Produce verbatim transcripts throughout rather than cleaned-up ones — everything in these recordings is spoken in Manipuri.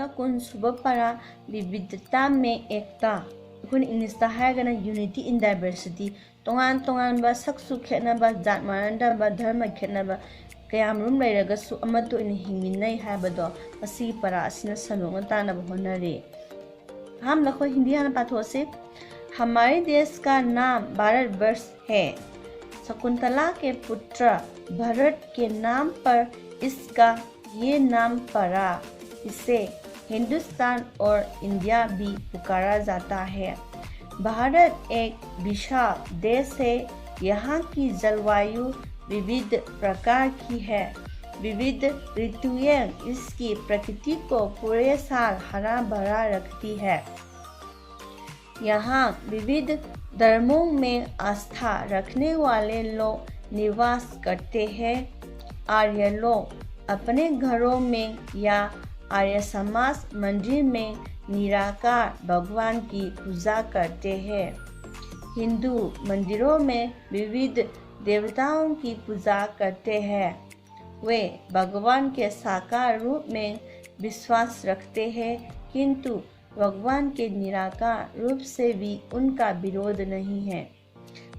ꯀꯨꯟ ꯁꯨꯕ ꯄꯔꯥ, ꯕꯤꯕꯤꯙꯇꯥ ꯃꯦ ꯑꯦꯛꯇꯥ꯫ ꯑꯩꯈꯣꯏꯅ ꯏꯪꯂꯤꯁꯇ ꯍꯥꯏꯔꯒꯅ Unity in Diversity꯫ ꯇꯣꯉꯥꯟ ꯇꯣꯉꯥꯟꯕ ꯁꯛꯁꯨ ꯈꯦꯠꯅꯕ, ꯖꯥꯠ ꯃꯥꯟꯅꯗꯕ, ꯙꯔꯃ ꯈꯦꯠꯅꯕ ꯀꯌꯥꯃꯔꯨꯝ ꯂꯩꯔꯒꯁꯨ ꯑꯃꯠꯇ ꯑꯣꯏꯅ ꯍꯤꯡꯃꯤꯟꯅꯩ ꯍꯥꯏꯕꯗꯣ ꯃꯁꯤꯒꯤ ꯄꯔꯥ ꯑꯁꯤꯅ ꯁꯟꯗꯣꯛꯅ ꯇꯥꯛꯅꯕ ꯍꯣꯠꯅꯔꯤ꯫ ꯑꯍꯥꯟꯕꯗ ꯑꯩꯈꯣꯏ ꯍꯤꯟꯗꯤ ꯍꯥꯟꯅ ꯄꯥꯊꯣꯛꯑꯁꯤ꯫ हमारे देश का नाम भारतवर्ष है। शकुंतला के पुत्र भरत के नाम पर इसका ये नाम पड़ा। इसे हिंदुस्तान और इंडिया भी पुकारा जाता है। भारत एक विशाल देश है। यहाँ की जलवायु विविध प्रकार की है। विविध ऋतुएं इसकी प्रकृति को पूरे साल हरा भरा रखती है। यहाँ विविध धर्मों में आस्था रखने वाले लोग निवास करते हैं। आर्य लोग अपने घरों में या आर्य समाज मंदिर में निराकार भगवान की पूजा करते हैं। हिंदू मंदिरों में विविध देवताओं की पूजा करते हैं। वे भगवान के साकार रूप में विश्वास रखते हैं, किंतु भगवान के निराकार रूप से भी उनका विरोध नहीं है।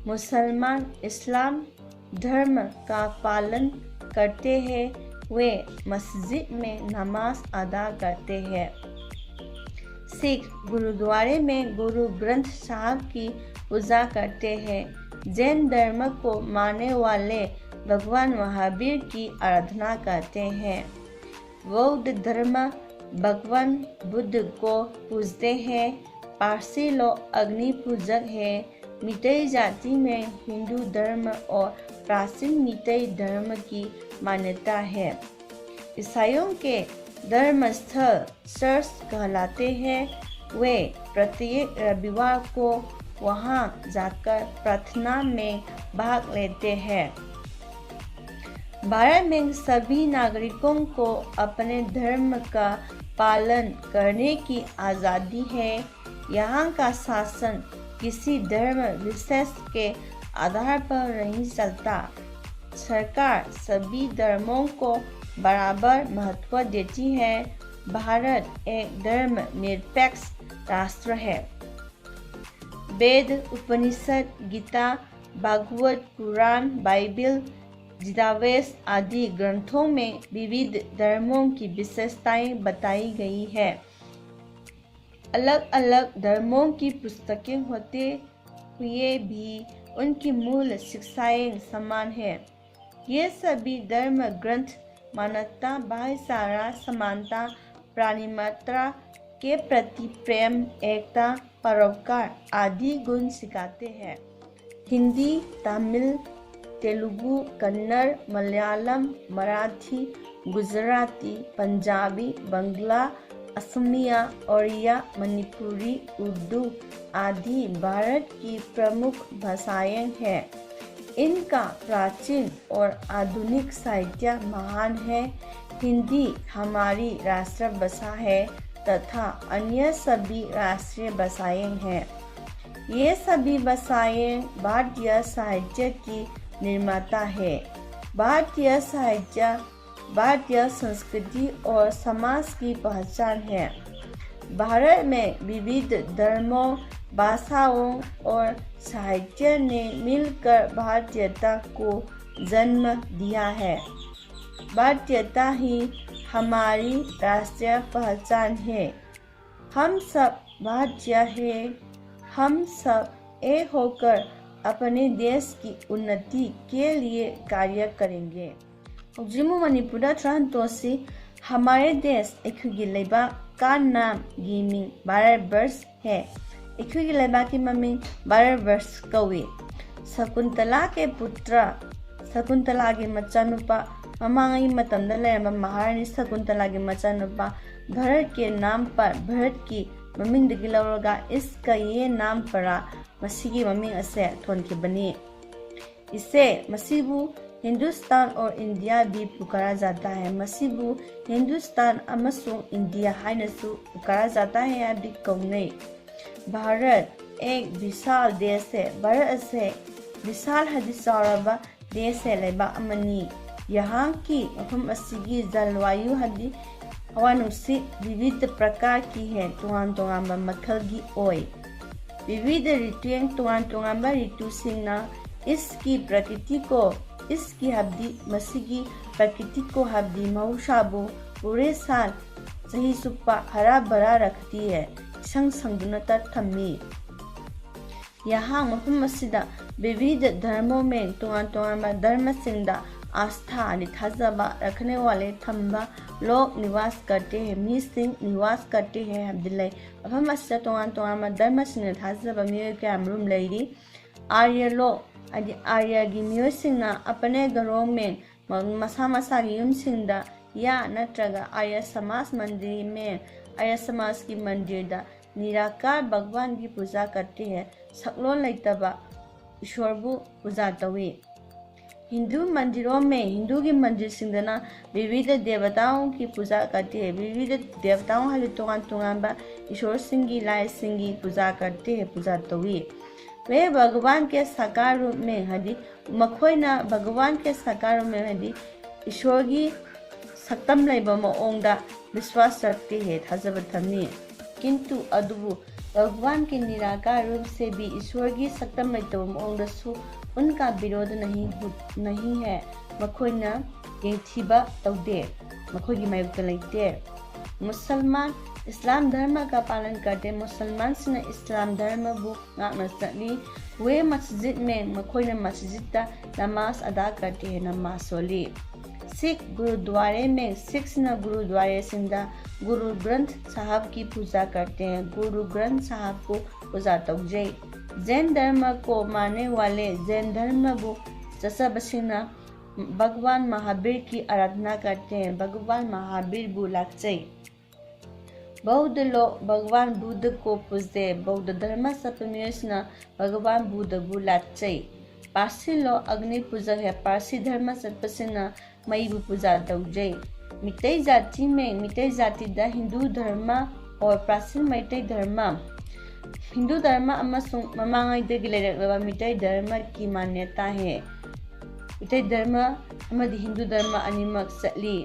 मुसलमान इस्लाम धर्म का पालन करते हैं, वे मस्जिद में नमाज अदा करते हैं। सिख गुरुद्वारे में गुरु ग्रंथ साहब की पूजा करते हैं। जैन धर्म को मानने वाले भगवान महावीर की आराधना करते हैं। बौद्ध धर्म भगवान बुद्ध को पूजते हैं। पारसी लोग अग्नि पूजक हैं। मीतेई जाति में हिंदू धर्म और प्राचीन मीतेई धर्म की मान्यता है। ईसाइयों के धर्म स्थल चर्च कहलाते हैं। वे प्रत्येक रविवार को वहां जाकर प्रार्थना में भाग लेते हैं। भारत में सभी नागरिकों को अपने धर्म का पालन करने की आज़ादी है। यहाँ का शासन किसी धर्म विशेष के आधार पर नहीं चलता। सरकार सभी धर्मों को बराबर महत्व देती है। भारत एक धर्मनिरपेक्ष राष्ट्र है। वेद, उपनिषद, गीता, भागवत, कुरान, बाइबिल, जीवावेश आदि ग्रंथों में विविध धर्मों की विशेषताएं बताई गई है। अलग-अलग धर्मों की पुस्तकें होते हुए भी उनकी मूल शिक्षाएं समान हैं। ये सभी धर्म ग्रंथ मानवता, भाईचारा, समानता, प्राणी मात्रा के प्रति प्रेम, एकता, परोपकार आदि गुण सिखाते हैं। हिंदी, तमिल, तेलुगु, कन्नड़, मलयालम, मराठी, गुजराती, पंजाबी, बंगला, असमिया, ओड़िया, मणिपुरी, उर्दू आदि भारत की प्रमुख भाषाएं हैं। इनका प्राचीन और आधुनिक साहित्य महान है। हिंदी हमारी राष्ट्रभाषा है तथा अन्य सभी राष्ट्रीय भाषाएं हैं। ये सभी भाषाएं भारतीय साहित्य की निर्माता है। भारतीय साहित्य भारतीय संस्कृति और समाज की पहचान है। भारत में विविध धर्मों, भाषाओं और साहित्य ने मिलकर भारतीयता को जन्म दिया है। भारतीयता ही हमारी राष्ट्रीय पहचान है। हम सब भारतीय हैं। हम सब एक होकर अपने देश की उन्नति के लिए कार्य करेंगे꯫ ꯍꯧꯖꯤꯛ ꯑꯃꯨꯛ ꯃꯅꯤꯄꯨꯔꯗ ꯊ꯭ꯔꯥꯟꯇꯣꯁꯤ ꯍꯃꯥꯔꯦ ꯗꯦꯁ, ꯑꯩꯈꯣꯏꯒꯤ ꯂꯩꯕꯥꯛ, ꯀꯥ ꯅꯥꯝꯒꯤ ꯃꯤꯡ ꯚꯥꯔꯠ ꯕꯔꯁ ꯍꯦ, ꯑꯩꯈꯣꯏꯒꯤ ꯂꯩꯕꯥꯛꯀꯤ ꯃꯃꯤꯡ ꯚꯥꯔꯠ ꯕꯔꯁ ꯀꯧꯏ꯫ ꯁꯀꯨꯟꯇꯂꯥ ꯀꯦ ꯄꯨꯇ꯭ꯔ, ꯁꯀꯨꯟꯇꯂꯥꯒꯤ ꯃꯆꯥꯅꯨꯄꯥ, ꯃꯃꯥꯡꯉꯩ ꯃꯇꯝꯗ ꯂꯩꯔꯝꯕ ꯃꯍꯥꯔꯥꯅꯤ ꯁꯀꯨꯟꯇꯂꯥꯒꯤ ꯃꯆꯥꯅꯨꯄꯥ, ꯚꯥꯔꯠ ꯀꯦ ꯅꯥꯝ ꯄꯔ, ꯚꯥꯔꯠꯀꯤ ꯃꯃꯤꯡꯗꯒꯤ ꯂꯧꯔꯒ ꯏꯁ ꯀ ꯌꯦ ꯅꯥꯝ ꯄꯔꯥ, ꯃꯁꯤꯒꯤ ꯃꯃꯤꯡ ꯑꯁꯦ ꯊꯣꯟꯈꯤꯕꯅꯤ꯫ ꯏꯁꯦ, ꯃꯁꯤꯕꯨ ꯍꯤꯟꯗꯨꯁꯇꯥꯟ ꯑꯣꯔ ꯏꯟꯗꯤꯌꯥ ꯚꯤ ꯄꯨꯀꯥꯔꯥ ꯖꯥꯇꯥ ꯍꯦ, ꯃꯁꯤꯕꯨ ꯍꯤꯟꯗꯨꯁꯇꯥꯟ ꯑꯃꯁꯨꯡ ꯏꯟꯗꯤꯌꯥ ꯍꯥꯏꯅꯁꯨ ꯄꯨꯀꯥꯔꯥ ꯖꯥꯇꯥ ꯍꯦ ꯍꯥꯏꯕꯗꯤ ꯀꯧꯅꯩ꯫ ꯚꯥꯔꯠ ꯑꯦꯛ ꯕꯤꯁꯥꯜ ꯗꯦꯁ ꯍꯦ, ꯚꯥꯔꯠ ꯑꯁꯦ ꯕꯤꯁꯥꯜ ꯍꯥꯏꯗꯤ ꯆꯥꯎꯔꯕ ꯗꯦꯁ ꯍꯦ, ꯂꯩꯕꯥꯛ ꯑꯃꯅꯤ꯫ ꯌꯍꯥꯡ ꯀꯤ, ꯃꯐꯝ ꯑꯁꯤꯒꯤ ꯖꯜꯋꯥꯌꯨ ꯍꯥꯏꯗꯤ ꯍꯋꯥ ꯅꯨꯡꯁꯤꯠ ꯕꯤꯕꯤꯙ ꯄ꯭ꯔꯀꯥꯔ ꯀꯤ ꯍꯦ, ꯇꯣꯉꯥꯟ ꯇꯣꯉꯥꯟꯕ ꯃꯈꯜꯒꯤ ꯑꯣꯏ꯫ ꯕꯤꯕꯤꯙ ꯔꯤꯇꯨꯌꯦꯡ, ꯇꯣꯉꯥꯟ ꯇꯣꯉꯥꯟꯕ ꯔꯤꯇꯨꯁꯤꯡꯅ ꯏꯁꯀꯤ ꯄ꯭ꯔꯀꯤꯇꯤ ꯀꯣ, ꯏꯁꯀꯤ ꯍꯥꯏꯕꯗꯤ ꯃꯁꯤꯒꯤ, ꯄ꯭ꯔꯀꯤꯇꯤ ꯀꯣ ꯍꯥꯏꯕꯗꯤ ꯃꯍꯧꯁꯥꯕꯨ, ꯄꯨꯔꯦ ꯁꯥꯜ, ꯆꯍꯤ ꯆꯨꯞꯄ ꯍꯔꯥ ꯚꯔꯥ ꯔꯈꯇꯤ ꯍꯦ, ꯏꯁꯪ ꯁꯪꯗꯨꯅꯇ ꯊꯝꯃꯤ꯫ ꯌꯍꯥꯡ ꯃꯐꯝ ꯑꯁꯤꯗ ꯕꯤꯕꯤꯙ ꯙꯔꯃꯣ ꯃꯦꯡ, ꯇꯣꯉꯥꯟ ꯇꯣꯉꯥꯟꯕ ꯙꯔꯃꯁꯤꯡꯗ ꯑꯥꯁꯊꯥ ꯍꯥꯏꯗꯤ ꯊꯥꯖꯕ, ꯔꯈꯅꯦ ꯋꯥꯂꯦ ꯊꯝꯕ, ꯂꯣꯛ ꯅꯤꯋꯥꯁ ꯀꯔꯇꯦ ꯍꯦ, ꯃꯤꯁꯤꯡ ꯅꯤꯋꯥꯁ ꯀꯔꯇꯦ ꯍꯦ ꯍꯥꯏꯕꯗꯤ ꯂꯩ꯫ ꯃꯐꯝ ꯑꯁꯤꯗ ꯇꯣꯉꯥꯟ ꯇꯣꯉꯥꯟꯕ ꯙꯔꯃꯁꯤꯡꯅ ꯊꯥꯖꯕ ꯃꯤꯑꯣꯏ ꯀꯌꯥꯃꯔꯨꯝ ꯂꯩꯔꯤ꯫ ꯑꯥꯔꯌ ꯂꯣꯛ ꯍꯥꯏꯗꯤ ꯑꯥꯔꯌꯒꯤ ꯃꯤꯑꯣꯏꯁꯤꯡꯅ ꯑꯄꯅꯦ ꯘꯔꯣ ꯃꯦꯡ, ꯃ-, ꯃꯁꯥ ꯃꯁꯥꯒꯤ ꯌꯨꯝꯁꯤꯡꯗ ꯌꯥ ꯅꯠꯇ꯭ꯔꯒ ꯑꯥꯔꯌ ꯁꯃꯥꯖ ꯃꯟꯗꯤꯔ ꯃꯦꯡ, ꯑꯥꯔꯌ ꯁꯃꯥꯖꯀꯤ ꯃꯟꯗꯤꯔꯗ ꯅꯤꯔꯥꯀꯥꯔ ꯚꯒꯋꯥꯟꯒꯤ ꯄꯨꯖꯥ ꯀꯔꯇꯦ ꯍꯦ, ꯁꯛꯂꯣꯟ ꯂꯩꯇꯕ ꯏꯁꯣꯔꯕꯨ ꯄꯨꯖꯥ ꯇꯧꯏ꯫ ꯍꯤꯟꯗꯨ ꯃꯟꯗꯤꯔꯣ ꯃꯦꯡ, ꯍꯤꯟꯗꯨꯒꯤ ꯃꯟꯗꯤꯔꯁꯤꯡꯗꯅ ꯕꯤꯕꯤꯙ ꯗꯦꯕꯇꯥꯑꯣꯡꯒꯤ ꯄꯨꯖꯥ ꯀꯔꯇꯦ ꯍꯦ, ꯕꯤꯕꯤꯙ ꯗꯦꯕꯇꯥꯑꯣꯡ ꯍꯥꯏꯗꯤ ꯇꯣꯉꯥꯟ ꯇꯣꯉꯥꯟꯕ ꯏꯁꯣꯔꯁꯤꯡꯒꯤ, ꯂꯥꯏꯁꯤꯡꯒꯤ ꯄꯨꯖꯥ ꯀꯔꯇꯦ ꯍꯦ, ꯄꯨꯖꯥ ꯇꯧꯏ꯫ ꯋꯦ ꯚꯒꯋꯥꯟ ꯀꯦ ꯁꯥꯀꯥꯔ ꯔꯨꯞ ꯃꯦꯡ ꯍꯥꯏꯗꯤ ꯃꯈꯣꯏꯅ ꯚꯒꯋꯥꯟ ꯀꯦ ꯁꯥꯀꯥꯔ ꯔꯨꯞ ꯃꯦꯡ ꯍꯥꯏꯗꯤ ꯏꯁꯣꯔꯒꯤ ꯁꯛꯇꯝ ꯂꯩꯕ ꯃꯑꯣꯡꯗ ꯕꯤꯁ꯭ꯋꯥꯁ ꯔꯈꯇꯦ ꯍꯦ, ꯊꯥꯖꯕ ꯊꯝꯃꯤ꯫ ꯀꯤꯟꯇꯨ ꯑꯗꯨꯕꯨ ꯚꯒꯋꯥꯟ ꯀꯤ ꯅꯤꯔꯥꯀꯥꯔ ꯔꯨꯞ ꯁꯦ ꯚꯤ ꯏꯁꯣꯔꯒꯤ ꯁꯛꯇꯝ ꯂꯩꯇꯕ ꯃꯑꯣꯡꯗꯁꯨ ꯎꯟꯀꯥ ꯕꯤꯔꯣꯙ ꯅꯍꯤ ꯍꯨ-, ꯅꯍꯤ ꯍꯦ, ꯃꯈꯣꯏꯅ ꯌꯦꯡꯊꯤꯕ ꯇꯧꯗꯦ, ꯃꯈꯣꯏꯒꯤ ꯃꯥꯌꯣꯛꯇ ꯂꯩꯇꯦ꯫ ꯃꯨꯁꯜꯃꯥꯟ ꯏꯁꯂꯥꯝ ꯙꯔꯃ ꯀꯥ ꯄꯥꯂꯟ ꯀꯔꯇꯦ, ꯃꯨꯁꯜꯃꯥꯟꯁꯤꯡꯅ ꯏꯁꯂꯥꯝ ꯙꯔꯃꯕꯨ ꯉꯥꯛꯅ ꯆꯠꯂꯤ꯫ ꯋꯦ ꯃꯁꯖꯤꯗ ꯃꯦꯡ, ꯃꯈꯣꯏꯅ ꯃꯁꯖꯤꯗꯇ ꯅꯃꯥꯖ ꯑꯗꯥ ꯀꯔꯇꯦ ꯍꯦ, ꯅꯃꯥꯖ ꯁꯣꯜꯂꯤ꯫ ꯁꯤꯈ ꯒꯨꯔꯨꯗ꯭ꯋꯥꯔꯦ ꯃꯦꯡ, ꯁꯤꯈꯁꯤꯡꯅ ꯒꯨꯔꯨꯗ꯭ꯋꯥꯔꯦꯁꯤꯡꯗ ꯒꯨꯔꯨ ꯒ꯭ꯔꯟꯊ ꯁꯥꯍꯕꯀꯤ ꯄꯨꯖꯥ ꯀꯔꯇꯦ ꯍꯦ, ꯒꯨꯔꯨ ꯒ꯭ꯔꯟꯊ ꯁꯥꯍꯕꯄꯨ ꯄꯨꯖꯥ ꯇꯧꯖꯩ꯫ ꯖꯦꯟ ꯙꯔꯃ ꯀꯣ ꯃꯥꯅꯦ ꯋꯥꯂꯦ, ꯖꯦꯟ ꯙꯔꯃꯕꯨ ꯆꯠꯆꯕꯁꯤꯡꯅ ꯚꯒꯋꯥꯟ ꯃꯍꯥꯕꯤꯔꯀꯤ ꯑꯔꯥꯙꯅꯥ ꯀꯔꯇꯦ ꯍꯦ, ꯚꯒꯋꯥꯟ ꯃꯍꯥꯕꯤꯔꯕꯨ ꯂꯥꯠꯆꯩ꯫ ꯕꯧꯙ ꯂꯣ ꯚꯒꯋꯥꯟ ꯕꯨꯙ ꯀꯣ ꯄꯨꯖꯦ, ꯕꯧꯙ ꯙꯔꯃ ꯆꯠꯄ ꯃꯤꯑꯣꯏꯁꯤꯡꯅ ꯚꯒꯋꯥꯟ ꯕꯨꯙꯕꯨ ꯂꯥꯠꯆꯩ꯫ ꯄꯥꯔꯁꯤ ꯂꯣ ꯑꯒꯅꯤ ꯄꯨꯖꯛ ꯍꯦ, ꯄꯥꯔꯁꯤ ꯙꯔꯃ ꯆꯠꯄꯁꯤꯡꯅ ꯃꯩꯕꯨ ꯄꯨꯖꯥ ꯇꯧꯖꯩ꯫ ꯃꯤꯇꯩ ꯖꯥꯇꯤ ꯃꯦꯡ, ꯃꯤꯇꯩ ꯖꯥꯇꯤꯗ ꯍꯤꯟꯗꯨ ꯙꯔꯃ ꯑꯣꯔ ꯄ꯭ꯔꯥꯆꯤꯟ ꯃꯩꯇꯩ ꯙꯔꯃ, ꯍꯤꯟꯗꯨ ꯙꯔꯃ ꯑꯃꯁꯨꯡ ꯃꯃꯥꯡꯉꯩꯗꯒꯤ ꯂꯩꯔꯛꯂꯕ ꯃꯤꯇꯩ ꯙꯔꯃꯒꯤ ꯃꯥꯟꯌꯇꯥ ꯍꯦ꯫ ꯃꯤꯇꯩ ꯙꯔꯃ ꯑꯃꯗꯤ ꯍꯤꯟꯗꯨ ꯙꯔꯃ ꯑꯅꯤꯃꯛ ꯆꯠꯂꯤ꯫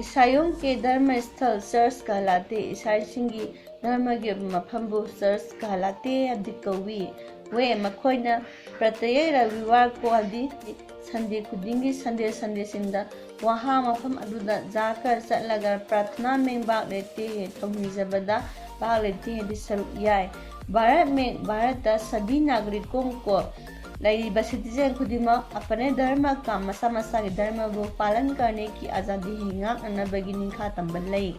ꯏꯁꯥꯏꯌꯣꯡ ꯀꯦ ꯙꯔꯃ ꯁ꯭ꯊꯜ ꯆꯔꯆ ꯀꯍꯂꯥꯇꯦ, ꯏꯁꯥꯏꯁꯤꯡꯒꯤ ꯙꯔꯃꯒꯤ ꯑꯣꯏꯕ ꯃꯐꯝꯕꯨ ꯆꯔꯆ ꯀꯍꯂꯥꯇꯦ ꯍꯥꯏꯕꯗꯤ ꯀꯧꯏ꯫ ꯋꯦ ꯃꯈꯣꯏꯅ ꯄ꯭ꯔꯇꯌꯦꯛ ꯔꯕꯤꯋꯥꯔ ꯀꯣ ꯍꯥꯏꯕꯗꯤ ꯁꯟꯗꯦ ꯈꯨꯗꯤꯡꯒꯤ ꯁꯟꯗꯦ ꯁꯟꯗꯦꯁꯤꯡꯗ ꯋꯥꯍꯥ ꯃꯐꯝ ꯑꯗꯨꯗ ꯖꯥꯀꯔ ꯆꯠꯂꯒ ꯄ꯭ꯔꯥꯊꯅꯥ ꯃꯦꯡ ꯚꯥꯒ ꯂꯦꯇꯦ ꯍꯦ, ꯊꯧꯅꯤꯖꯕꯗ ꯚꯥꯒ ꯂꯦꯇꯦ ꯍꯦꯗꯤ ꯁꯔꯨꯛ ꯌꯥꯏ꯫ ꯚꯥꯔꯠ ꯃꯦꯡ ꯚꯥꯔꯠꯇ ꯁꯕꯤ ꯅꯥꯒꯔꯤꯛ ꯀꯣꯡ ꯀꯣ ꯂꯩꯔꯤꯕ ꯁꯤꯇꯤꯖꯦꯟ ꯈꯨꯗꯤꯡꯃꯛ ꯑꯄꯅꯦ ꯙꯔꯃ ꯀꯥ ꯃꯁꯥ ꯃꯁꯥꯒꯤ ꯙꯔꯃꯕꯨ ꯄꯥꯂꯟ ꯀꯔꯅꯦ ꯀꯤ ꯑꯖꯥꯗꯤ ꯍꯤ ꯉꯥꯛꯅꯅꯕꯒꯤ ꯅꯤꯡꯈꯥ ꯇꯝꯕ ꯂꯩ꯫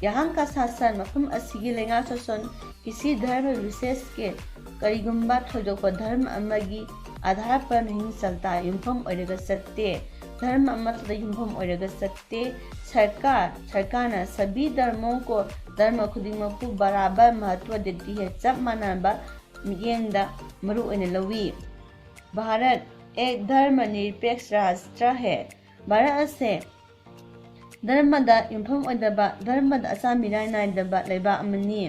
ꯌꯥꯍꯥꯡ ꯀꯥ ꯁꯥꯁꯟ ꯃꯐꯝ ꯑꯁꯤꯒꯤ ꯂꯩꯉꯥꯛ ꯁꯥꯁꯟ ꯀꯤꯁꯤ ꯙꯔꯃ ꯕꯤꯁꯦꯁꯀꯤ ꯀꯔꯤꯒꯨꯝꯕ ꯊꯣꯏꯗꯣꯛꯄ ꯙꯔꯃ ꯑꯃꯒꯤ ꯑꯙꯥꯔ ꯄꯔ ꯅꯍꯤꯡ ꯆꯜꯇꯥ ꯌꯨꯝꯐꯝ ꯑꯣꯏꯔꯒ ꯆꯠꯇꯦ꯫ ꯙꯔꯃ ꯑꯃꯠꯇꯗ ꯌꯨꯝꯐꯝ ꯑꯣꯏꯔꯒ ꯆꯠꯇꯦ꯫ ꯁꯔꯀꯥꯔ ꯁꯔꯀꯥꯔꯅ ꯁꯕꯤ ꯙꯔꯃꯣꯡ ꯀꯣ ꯙꯔꯃ ꯈꯨꯗꯤꯡꯃꯛꯄꯨ ꯕꯔꯥꯕꯔ ꯃꯍꯠꯇ꯭ꯋ ꯗꯦꯇꯤ ꯍꯦ ꯆꯞ ꯃꯥꯟꯅꯕ ꯃꯤꯠꯌꯦꯡꯗ ꯃꯔꯨ ꯑꯣꯏꯅ ꯂꯧꯏ꯫ ꯚꯥꯔꯠ ꯑꯦꯛ ꯙꯔꯃ ꯅꯤꯔꯄꯦꯛꯁ ꯔꯥꯁꯇ꯭ꯔ ꯍꯦ꯫ ꯚꯥꯔꯠ ꯑꯁꯦ ꯙꯔꯃꯗ ꯌꯨꯝꯐꯝ ꯑꯣꯏꯗꯕ, ꯙꯔꯃꯗ ꯑꯆꯥ ꯃꯤꯔꯥꯏ ꯅꯥꯏꯗꯕ ꯂꯩꯕꯥꯛ ꯑꯃꯅꯤ꯫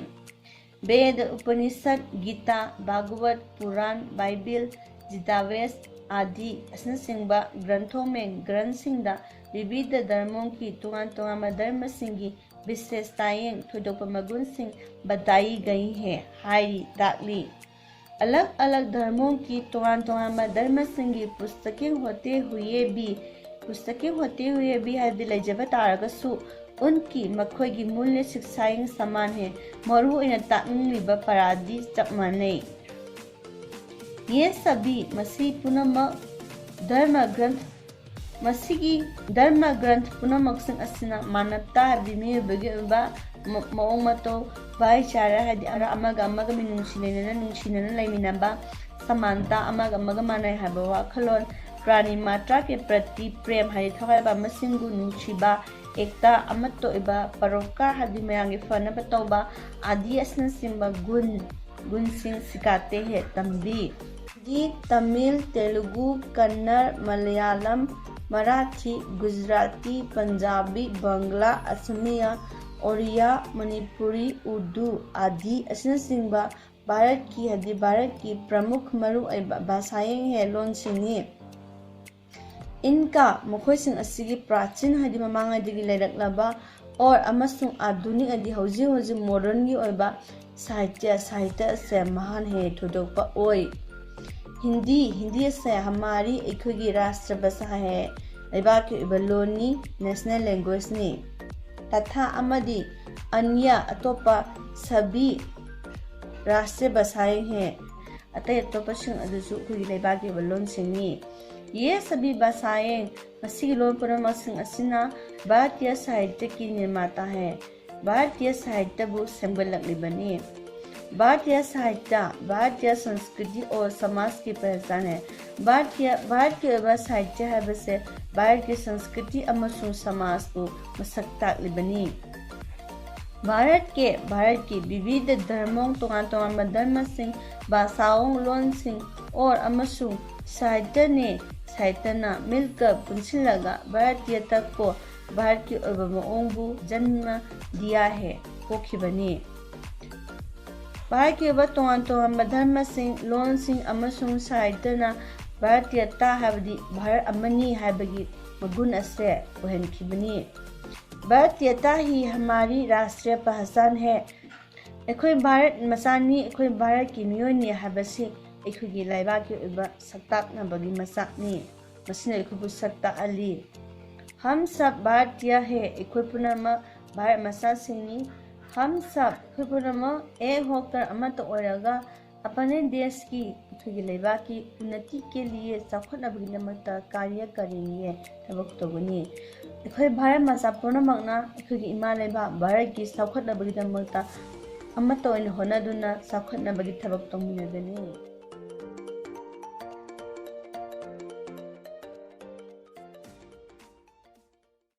ꯕꯦꯗ, ꯎꯄꯅꯤꯁꯠ, ꯒꯤꯇꯥ, ꯚꯥꯒꯋꯠ, ꯄꯨꯔꯥꯟ, ꯕꯥꯏꯕꯤꯜ, ꯖꯤꯗꯥꯕꯦꯁ ꯑꯥꯗꯤ ꯑꯁꯤꯅꯆꯤꯡꯕ ꯒ꯭ꯔꯟꯊꯣꯃꯦꯡ ꯒ꯭ꯔꯟꯊꯁꯤꯡꯗ ꯕꯤꯕꯤꯙ ꯙꯔꯃꯣꯡꯒꯤ ꯇꯣꯉꯥꯟ ꯇꯣꯉꯥꯟꯕ ꯙꯔꯃꯁꯤꯡꯒꯤ ꯕꯤꯁꯦꯁ ꯇꯥꯌꯦꯡ ꯊꯣꯏꯗꯣꯛꯄ ꯃꯒꯨꯟꯁꯤꯡ ꯕꯇꯥꯏ ꯒꯩ ꯍꯦ ꯍꯥꯏꯔꯤ ꯇꯥꯛꯂꯤ꯫ ꯑꯂꯛ ꯑꯂꯛ ꯙꯔꯃꯣꯡꯒꯤ ꯇꯣꯉꯥꯟ ꯇꯣꯉꯥꯟꯕ ꯙꯔꯃꯁꯤꯡꯒꯤ ꯄꯨꯁꯇꯀꯤꯡ ꯍꯣꯇꯦ ꯍꯨꯌꯦ ꯕꯤ, ꯄꯨꯁꯇꯀꯤꯡ ꯍꯣꯇꯦ ꯍꯨꯌꯦ ꯕꯤ ꯍꯥꯏꯕꯗꯤ ꯂꯩꯖꯕ ꯇꯥꯔꯒꯁꯨ ꯎꯟꯀꯤ ꯃꯈꯣꯏꯒꯤ ꯃꯨꯜꯌ ꯁꯤꯛꯁꯥꯌꯤꯡ ꯁꯃꯥꯟ ꯍꯦ, ꯃꯔꯨ ꯑꯣꯏꯅ ꯇꯥꯛꯅꯤꯡꯂꯤꯕ ꯄꯔꯥꯗꯤ ꯆꯞ ꯃꯥꯟꯅꯩ꯫ ꯌꯦ ꯁꯕꯤ ꯃꯁꯤ ꯄꯨꯝꯅꯃꯛ ꯙꯔꯃ ꯒ꯭ꯔꯟꯊ ꯃꯁꯤꯒꯤ ꯙꯔꯃ ꯒ꯭ꯔꯟꯊ ꯄꯨꯝꯅꯃꯛꯁꯤꯡ ꯑꯁꯤꯅ ꯃꯥꯅꯕꯇꯥ ꯍꯥꯏꯕꯗꯤ ꯃꯤꯑꯣꯏꯕꯒꯤ ꯑꯣꯏꯕ ꯃ-, ꯃꯑꯣꯡ ꯃꯇꯧ, ꯚꯥꯏꯆꯥꯔꯥ ꯍꯥꯏꯗꯤ ꯑꯃ-, ꯑꯃꯒ ꯑꯃꯒ ꯃꯤꯅꯨꯡꯁꯤ ꯂꯩꯅꯅ ꯅꯨꯡꯁꯤꯅꯅ ꯂꯩꯃꯤꯟꯅꯕ, ꯁꯃꯥꯟꯇꯥ ꯑꯃꯒ ꯑꯃꯒ ꯃꯥꯟꯅꯩ ꯍꯥꯏꯕ ꯋꯥꯈꯜꯂꯣꯟ, ꯄ꯭ꯔꯥꯅꯤ ꯃꯥꯇ꯭ꯔꯥ ꯀꯦ ꯄ꯭ꯔꯇꯤ ꯄ꯭ꯔꯦꯝ ꯍꯥꯏꯗꯤ ꯊꯋꯥꯏ ꯌꯥꯎꯕ ꯑꯃꯁꯤꯡꯕꯨ ꯅꯨꯡꯁꯤꯕ, ꯑꯦꯛꯇꯥ ꯑꯃꯠꯇ ꯑꯣꯏꯕ, ꯄꯔꯣꯞꯀꯥꯔ ꯍꯥꯏꯗꯤ ꯃꯌꯥꯝꯒꯤ ꯐꯅꯕ ꯇꯧꯕ, ꯑꯥꯗꯤ ꯑꯁꯤꯅꯆꯤꯡꯕ ꯒꯨꯟ, ꯒꯨꯟꯁꯤꯡ ꯁꯤꯀꯥꯇꯦ ꯍꯦ ꯇꯝꯕꯤ꯫ ꯍꯤꯟꯗꯤ, ꯇꯥꯃꯤꯜ, ꯇꯦꯂꯨꯒꯨ, ꯀꯟꯅꯔ, ꯃꯂꯌꯥꯂꯝ, ꯃꯔꯥꯊꯤ, ꯒꯨꯖꯔꯥꯇꯤ, ꯄꯟꯖꯥꯕꯤ, ꯕꯪꯒ꯭ꯂꯥ, ꯑꯁꯃꯤꯌꯥ, ꯑꯣꯔꯤꯌꯥ, ꯃꯅꯤꯄꯨꯔꯤ, ꯎꯔꯗꯨ ꯑꯥꯗꯤ ꯑꯁꯤꯅꯆꯤꯡꯕ ꯚꯥꯔꯠꯀꯤ ꯍꯥꯏꯗꯤ ꯚꯥꯔꯠꯀꯤ ꯄ꯭ꯔꯃꯨꯈ ꯃꯔꯨꯑꯣꯏꯕ ꯚꯥꯁꯥꯌꯦꯡ ꯍꯦ ꯂꯣꯟꯁꯤꯡꯅꯤ꯫ ꯏꯟꯀꯥ, ꯃꯈꯣꯏꯁꯤꯡ ꯑꯁꯤꯒꯤ ꯄ꯭ꯔꯥꯆꯤꯟ ꯍꯥꯏꯗꯤ ꯃꯃꯥꯡꯉꯩꯗꯒꯤ ꯂꯩꯔꯛꯂꯕ, ꯑꯣꯔ ꯑꯃꯁꯨꯡ ꯑꯥꯙꯨꯅꯤꯛ ꯍꯥꯏꯗꯤ ꯍꯧꯖꯤꯛ ꯍꯧꯖꯤꯛ ꯃꯣꯗꯔꯟꯒꯤ ꯑꯣꯏꯕ ꯁꯥꯍꯤꯇ꯭ꯌ, ꯁꯥꯍꯤꯇ꯭ꯌ ꯑꯁꯦ ꯃꯍꯥꯟ ꯍꯦ ꯊꯣꯏꯗꯣꯛꯄ ꯑꯣꯏ꯫ ꯍꯤꯟꯗꯤ, ꯍꯤꯟꯗꯤ ꯑꯁꯦ ꯍꯃꯥꯔꯤ ꯑꯩꯈꯣꯏꯒꯤ ꯔꯥꯁꯇ꯭ꯔ ꯚꯥꯁꯥ ꯍꯦ, ꯂꯩꯕꯥꯛꯀꯤ ꯑꯣꯏꯕ ꯂꯣꯟꯅꯤ, ꯅꯦꯁꯅꯦꯜ ꯂꯦꯡꯒ꯭ꯋꯦꯖꯅꯤ꯫ ꯇꯊꯥ ꯑꯃꯗꯤ ꯑꯟꯌ ꯑꯇꯣꯞꯄ ꯁꯕꯤ ꯔꯥꯁꯇ꯭ꯔ ꯚꯥꯁꯥ ꯍꯦ, ꯑꯇꯩ ꯑꯇꯣꯞꯄꯁꯤꯡ ꯑꯗꯨꯁꯨ ꯑꯩꯈꯣꯏꯒꯤ ꯂꯩꯕꯥꯛꯀꯤ ꯑꯣꯏꯕ ꯂꯣꯟꯁꯤꯡꯅꯤ꯫ ꯌꯦ ꯁꯕꯤ ꯚꯥꯁꯥꯌꯦꯡ, ꯃꯁꯤꯒꯤ ꯂꯣꯟ ꯄꯨꯝꯅꯃꯛꯁꯤꯡ ꯑꯁꯤꯅ ꯚꯥꯔꯇꯤꯌ ꯁꯥꯍꯤꯇ꯭ꯌꯒꯤ ꯅꯤꯔꯃꯥꯇꯥ ꯍꯦ, ꯚꯥꯔꯇꯤꯌ ꯁꯥꯍꯤꯇ꯭ꯌꯕꯨ ꯁꯦꯝꯒꯠꯂꯛꯂꯤꯕꯅꯤ꯫ ꯚꯥꯔꯇꯤꯌ ꯁꯥꯍꯤꯇ꯭ꯌ, ꯚꯥꯔꯇꯤꯌ ꯁꯪꯁꯀ꯭ꯔꯤꯇꯤ ꯑꯣꯔ ꯁꯃꯥꯖꯀꯤ ꯄꯍꯆꯥꯟ ꯍꯦ꯫ ꯚꯥꯔꯇꯤꯌ, ꯚꯥꯔꯠꯀꯤ ꯑꯣꯏꯕ ꯁꯥꯍꯤꯇ꯭ꯌ ꯍꯥꯏꯕꯁꯦ ꯚꯥꯔꯠꯀꯤ ꯁꯪꯁꯀ꯭ꯔꯤꯇꯤ ꯑꯃꯁꯨꯡ ꯁꯃꯥꯖꯄꯨ ꯃꯁꯛ ꯇꯥꯛꯂꯤꯕꯅꯤ꯫ ꯚꯥꯔꯠꯀꯤ, ꯚꯥꯔꯠꯀꯤ ꯕꯤꯕꯤꯙ ꯙꯔꯃꯣꯡ, ꯇꯣꯉꯥꯟ ꯇꯣꯉꯥꯟꯕ ꯙꯔꯃꯁꯤꯡ, ꯚꯥꯁꯥꯑꯣꯡ, ꯂꯣꯟꯁꯤꯡ, ꯑꯣꯔ ꯑꯃꯁꯨꯡ ꯁꯥꯍꯤꯇ꯭ꯌꯅꯦ, ꯁꯥꯍꯤꯇ꯭ꯌꯅ ꯃꯤꯜꯀ ꯄꯨꯟꯁꯤꯜꯂꯒ ꯚꯥꯔꯇꯤꯌ ꯇꯠ ꯀꯣ ꯚꯥꯔꯠꯀꯤ ꯑꯣꯏꯕ ꯃꯑꯣꯡꯕꯨ ꯖꯟꯃ ꯗꯤꯌꯥ ꯍꯦ, ꯄꯣꯛꯈꯤꯕꯅꯤ꯫ ꯚꯥꯔꯠꯀꯤ ꯑꯣꯏꯕ ꯇꯣꯉꯥꯟ ꯇꯣꯉꯥꯟꯕ ꯙꯔꯃꯁꯤꯡ, ꯂꯣꯟꯁꯤꯡ ꯑꯃꯁꯨꯡ ꯁꯥꯍꯤꯇ꯭ꯌꯅ ꯚꯥꯔꯇꯤꯌꯇꯥ ꯍꯥꯏꯕꯗꯤ ꯚꯥꯔꯠ ꯑꯃꯅꯤ ꯍꯥꯏꯕꯒꯤ ꯃꯒꯨꯟ ꯑꯁꯦ ꯑꯣꯏꯍꯟꯈꯤꯕꯅꯤ꯫ ꯚꯥꯔꯇꯤꯌꯇꯥ ꯍꯤ ꯍꯃꯥꯔꯤ ꯔꯥꯁꯇ꯭ꯔꯤꯌ ꯄꯍꯆꯥꯟ ꯍꯦ꯫ ꯑꯩꯈꯣꯏ ꯚꯥꯔꯠ ꯃꯆꯥꯅꯤ, ꯑꯩꯈꯣꯏ ꯚꯥꯔꯠꯀꯤ ꯃꯤꯑꯣꯏꯅꯤ ꯍꯥꯏꯕꯁꯤ ꯑꯩꯈꯣꯏꯒꯤ ꯂꯩꯕꯥꯛꯀꯤ ꯑꯣꯏꯕ ꯁꯛꯇꯥꯛꯅꯕꯒꯤ ꯃꯆꯥꯛꯅꯤ꯫ ꯃꯁꯤꯅ ꯑꯩꯈꯣꯏꯕꯨ ꯁꯛ ꯇꯥꯛꯍꯜꯂꯤ꯫ ꯍꯝ ꯁꯕ ꯚꯥꯔꯇꯤꯌ ꯍꯦ, ꯑꯩꯈꯣꯏ ꯄꯨꯝꯅꯃꯛ ꯚꯥꯔꯠ ꯃꯆꯥꯁꯤꯡꯅꯤ꯫ ꯍꯝ ꯁꯕ, ꯑꯩꯈꯣꯏ ꯄꯨꯝꯅꯃꯛ ꯑꯦꯛ ꯍꯣꯀꯔ, ꯑꯃꯠꯇ ꯑꯣꯏꯔꯒ, ꯑꯄꯅꯦ ꯗꯦꯁꯀꯤ, ꯑꯩꯈꯣꯏꯒꯤ ꯂꯩꯕꯥꯛꯀꯤ ꯎꯟꯅꯇꯤ ꯀꯦ ꯂꯤꯌꯦ, ꯆꯥꯎꯈꯠꯅꯕꯒꯤꯗꯃꯛꯇ ꯀꯥꯔꯌ ꯀꯔꯦꯡꯒꯦ, ꯊꯕꯛ ꯇꯧꯒꯅꯤ꯫ ꯑꯩꯈꯣꯏ ꯚꯥꯔꯠ ꯃꯆꯥ ꯄꯨꯝꯅꯃꯛꯅ ꯑꯩꯈꯣꯏꯒꯤ ꯏꯃꯥ ꯂꯩꯕꯥꯛ ꯚꯥꯔꯠꯀꯤ ꯆꯥꯎꯈꯠꯅꯕꯒꯤꯗꯃꯛꯇ ꯑꯃꯠꯇ ꯑꯣꯏꯅ ꯍꯣꯠꯅꯗꯨꯅ ꯆꯥꯎꯈꯠꯅꯕꯒꯤ ꯊꯕꯛ ꯇꯧꯃꯤꯟꯅꯒꯅꯤ꯫